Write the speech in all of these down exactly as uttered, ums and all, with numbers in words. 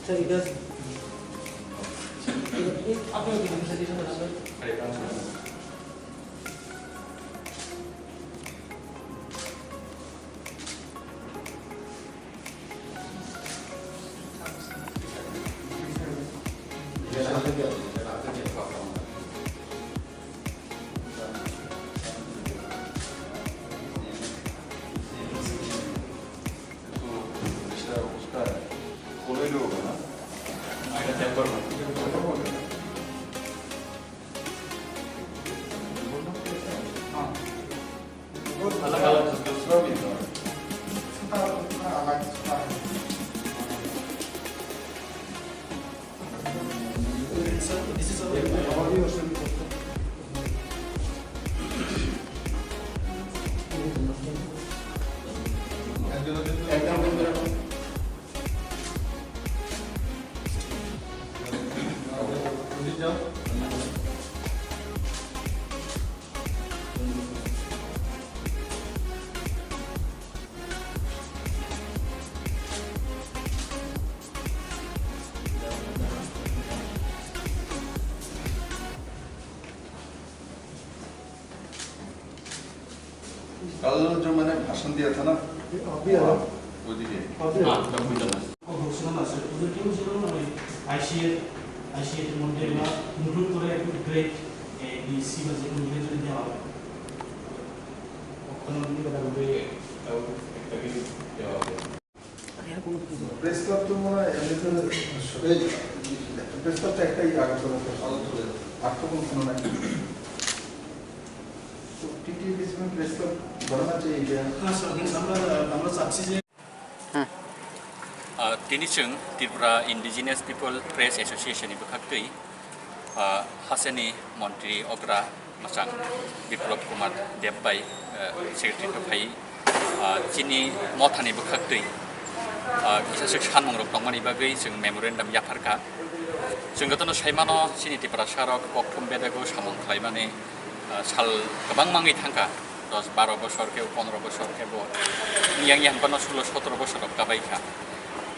Sir, इधर। आप लोग इधर से, इधर से। কাল যে মানে ভাষণ দিয়া থা না? অবি আর। ওইদিকে। অবি আর। হ্যাঁ, তখন জানা। ঘোষণা আছে। ওদের কেউ ছিল না, ওই আইসিএ, আইসিএ এর মধ্যে বা ইনক্লুড করে একটু গ্রেড এ, বি, সি বা যে কোনো গ্রেড যদি দেওয়া হয়। ওখানে ওই কথা বলবে, তাও একটা কিছু দেওয়া হবে। প্রেস ক্লাব তো মনে হয় এমনিতে এই প্রেস ক্লাব তো একটাই আগরতলা। আগরতলা। আর তো কোনো, কোনো নাই। তো টিটিএডিসি প্রেস ক্লাব বানানা চাই এটা। হ্যাঁ, স্যার, আমরা, আমরা চাচ্ছি যে আহ, tini chwng Tripura Indigenous People Press Association ni bwkhaktwi, ah, hasteni montri okra mwchang Biplab Kumar Deb bai, eh, secretary rok phai, ah, chini mothani bwkhaktwi, ah, kisa swk sanmung rok tongmani bagwi chwng memorandum yapharkha. Chwng jotono saimano chini Tiprasa rok kokthum bedego samung khlaimani, ah, sal kwbang mangwi thangkha, dos baro bosor khe, pondro bosor khe bo yang yang pano sulo sotro bosor rok kabai kha.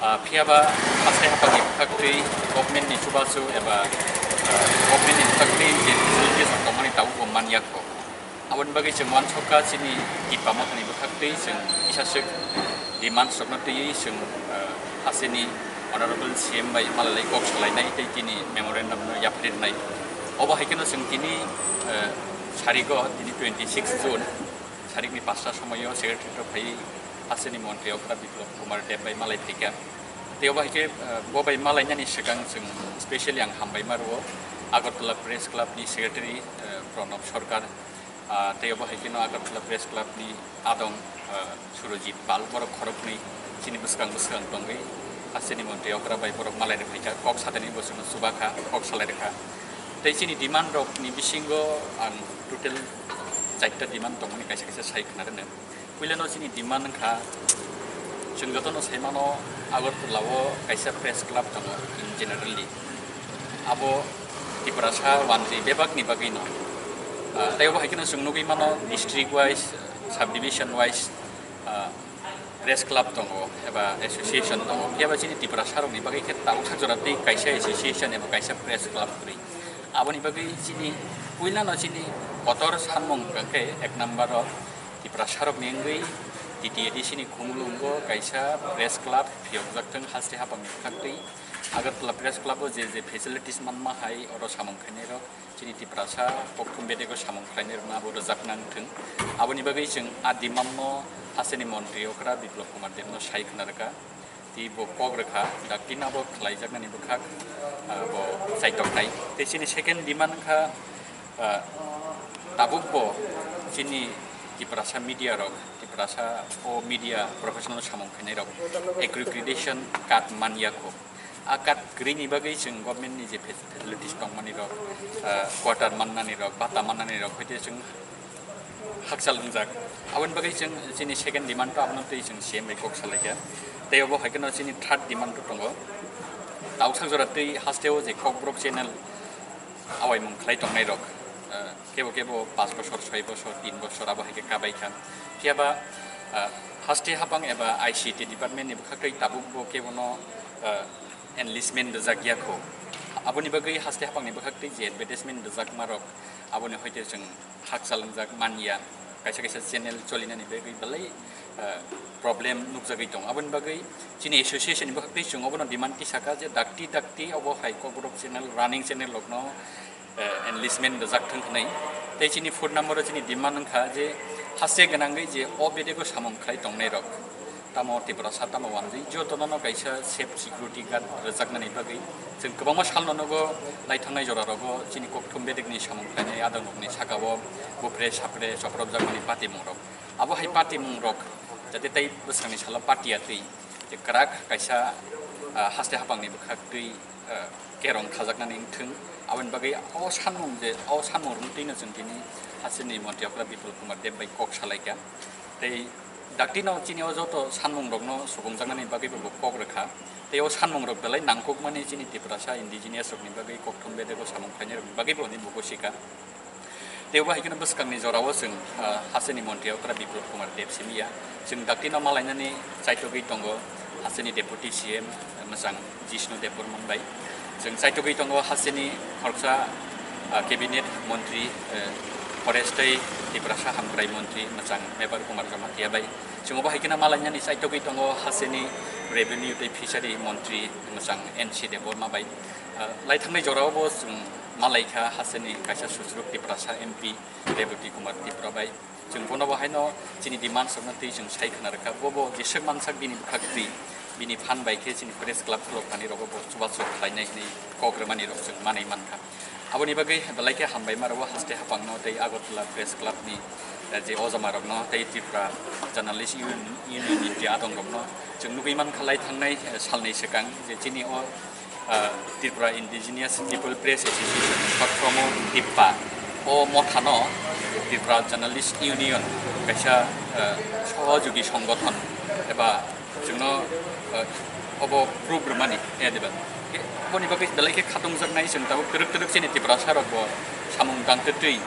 Ah, phiya ba haste haphangni bwkhaktwi government ni chubachu eba, ah, government ni bwkhaktwi je facilities rok tongmani tabukbo man ya kho. Aboni bagwi chwng uansukha chini Tipra mothani bwkhaktwi chwng kisa swk demands rokno twiwi chwng, ah, hasteni Honorable C M bai malai kok salainai tei tini memorandum no yapharwi rwnai. Obo hai kheno chwng tini, ah, sarigo tini twenty six June sarikni pasta somoio secretary rok phai hasteni montri okra Biplab Kumar Deb bai malai phaikha. Tei obo hai khe, ah, bo bai malainani swkang chwng specially ang hambai ma rwo Agartala Press Club ni secretary, ah, Pranab Sarkar, ah, tei obo hai kheno Agartala Press Club ni adong, ah, Surojit Pal, borok khoroknwi chini bwskang bwskang tongwi hasteni montri okra bai borok malai rwphaikha, kok satani bo chwngno chubakha, kok salai rwkha. Tei chini demand rok ni bisingo ang total chaita demand tongmani kaisa kaisa sai khna rwno. Puilano chini demand wngkha, chwng jotono saimano Agartala o kaisa press club tongo in generally. Abo Tiprasa wanjwi bebakni bagwino. Ah, tei obo hai kheno chwng nugwi mano district wise, subdivision wise, ah, press club tongo eba association tongo. Phiya ba chini Tiprasa rokni bagwi khe tabuk sak jora tei kaisa association eba kaisa press club kwrwi. Aboni bagwi chini puilano chini kotor sanmung hwnkhe ek number o Tiprasa rokni wngwi T T A D C ni khumulwngo kaisa press club phiyokjak thwng haste haphangni bwkhaktwi Agartala Press Club o je je facilities manma hai oro samung khainai rok chini Tiprasa kokthum bedego samung khlainai rokno abo rwjak nang thwng. Aboni bagwi chwng a demand no hasteni montri okra Biplab Kumar Deb no sai khna rwkha. Tei bo kok rwkha, dakti no bo khlaijaknani bwkhak, ah, bo chaitoknai. Tei chini second demand wngkha, ah, tabuk bo chini Tiprasa media rok, Tiprasa o media professional samung khainai rok accreditation card man ya kho. A card kwrwini bagwi chwng government ni je facilities tongmani rok, ah, quarter mannani rok, bata mannani rok, hoite chwng hakchal wngjak. Aboni bagwi chwng chini second demand to abono twi chwng C M bai kok salaikha. Tei obo hai kheno chini third demand to tongo. Tausak jora twi hasteo je Kokborok channel awaimung khlai tongnai rok, eh, kebo kebo paanch bosor, soi bosor, tin bosor abo hai khe kabai kha. Phiya ba, eh, haste haphang eba I C T department ni bwkhak twi tabuk bo kebono, eh, enlistment rwjak ya kho. Aboni bagwi haste haphangni bwkhaktwi je advertisement rwjakma rok, aboni hoite chwng hakchal wngjak man ya. Kaisa kaisa channel cholinani bagwi belai, eh, problem nukjagwi tongo. Aboni bagwi chini association ni bwkhaktwi chwng obono demand tisaka je dakti dakti obo hai Kokborok channel, running channel rokno, eh, enlistment rwjak thwng hwnwi. Tei chini phone number o chini demand wngkha je haste gwnangwi je o bedego samung khlai tongnai rok, tamo Tiprasa tamo wanjwi jotono no kaisa safe security guard rwjaknani bagwi. Chwng kwbangma salno nogo, naithangnai jora rogo chini kokthum bedekni samung khlainai adang rokni saka o bupre sapre chopropjakmani patimung rok. Abo hai patimung rok jate tei bwskangni salo patiya twi je kwrak kaisa, ah, haste haphangni bwkhaktwi, ah, kerong khajaknani wngthwng. Aboni bagwi o sanmung je, o sanmung rwngtwino chwng tini hasteni montri okra Bipul Kumar Deb bai kok salaikha. Tei daktino chini o joto sanmung rokno sukhumjaknani bagwi bo kok rwkha. Tei o sanmung rok belai nangkukmani chini Tiprasa indigenous rokni bagwi, kokthum bedego samung khlainai rokni bagwi bo hwnwi bo gosikha. Tei bo hai kheno bwskangni jorao chwng, ah, hasteni montri okra Biplab Kumar Deb simi ya. Chwng daktino malainani chaitogwi tongo hasteni deputy C M, mwchang Jishnu Debbarma bai. Chwng chaitogwi tongo hasteni khoroksa, ah, cabinet montri, eh, forest tei Tiprasa hamkrai montri mwchang Mebar Kumar Jamatia bai. Chwng bo hai kheno malainani chaitogwi tongo hasteni revenue tei fishery montri mwchang N C Debbarma bai. Ah, lai thangnai jorao bo chwng malaikha hasteni kaisa susuruk Tiprasa M P Rebati Kumar Tripura bai. Chwng bono bo haino chini demands rokno twi chwng sai khna rwkha. Bo bo jeswk mansak bini bwkhak twi bini phan bai khe chini press club khulok thani rogo bo chubachu khlainai hwnwi kok rwmani rok chwng manwi mankha. Aboni bagwi belai khe hambai ma rwgo haste haphangno tei Agartala Press Club ni, eh, je ojama rokno tei Tripura Journalist Union, Union ni je adong rokno chwng nugwi mankha lai thangnai, eh, salni swkang je chini o ah, Tripura Indigenous People Press Association, short form o TIPPA, o mothano Tripura Journalist Union kaisa, ah, sohojogi songothon eba chwngno, ah, obo proof rwmani, eh, diba? Ke-, oboni bagwi belai khe khatungjaknai chwng tabuk twrwk twrwk chini Tiprasa rok bo samung tang twtwi.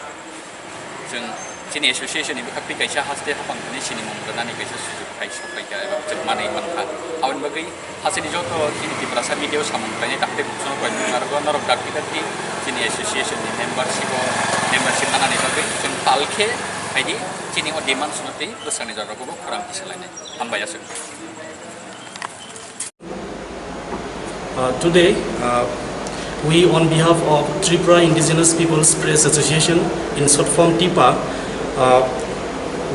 Chwng chini association ni bwkhak twi kaisa haste haphang thani sinimung rwnani kaisa sujuk khai sok khai kha eba chwng manwi mankha. Aboni bagwi hasteni joto chini Tiprasa media o samung khlainai dakti bukhuno koi nung narwgo norok dakti dakti chini association ni membership o membership manani bagwi chwng pal khe phaidi chini o demands no tei bwskanni jorok bo khorang kisa lainai. Hambai aswk. Uh, today, uh, we, on behalf of Tripura Indigenous Peoples Press Association, in short form TIPPA, uh,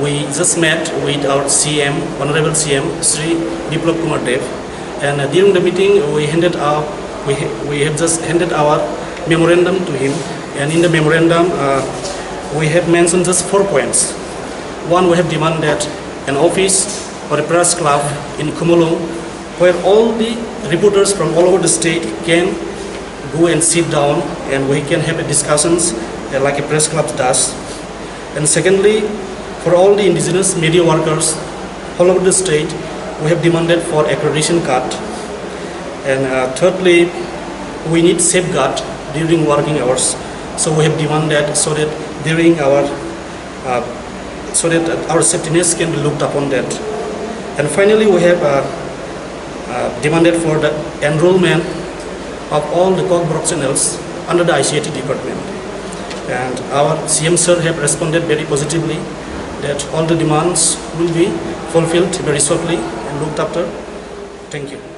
we just met with our C M, Honorable C M, Shri Biplab Kumar Deb, and, uh, during the meeting, we handed our, we ha-, we have just handed our memorandum to him, and in the memorandum, uh, we have mentioned just four points. One, we have demanded an office or a press club in Khumulwng where all the reporters from all over the state can go and sit down and we can have a discussions, uh, like a press club does. And secondly, for all the indigenous media workers all over the state, we have demanded for accreditation card. And, uh, thirdly, we need safeguard during working hours. So we have demanded so that during our uh, so that our safetiness can be looked upon that. And finally, we have, uh, uh, demanded for the enrollment of all the Kokborok channels under the I C I T department. And our C M sir have responded very positively that all the demands will be fulfilled very shortly and looked after. Thank you.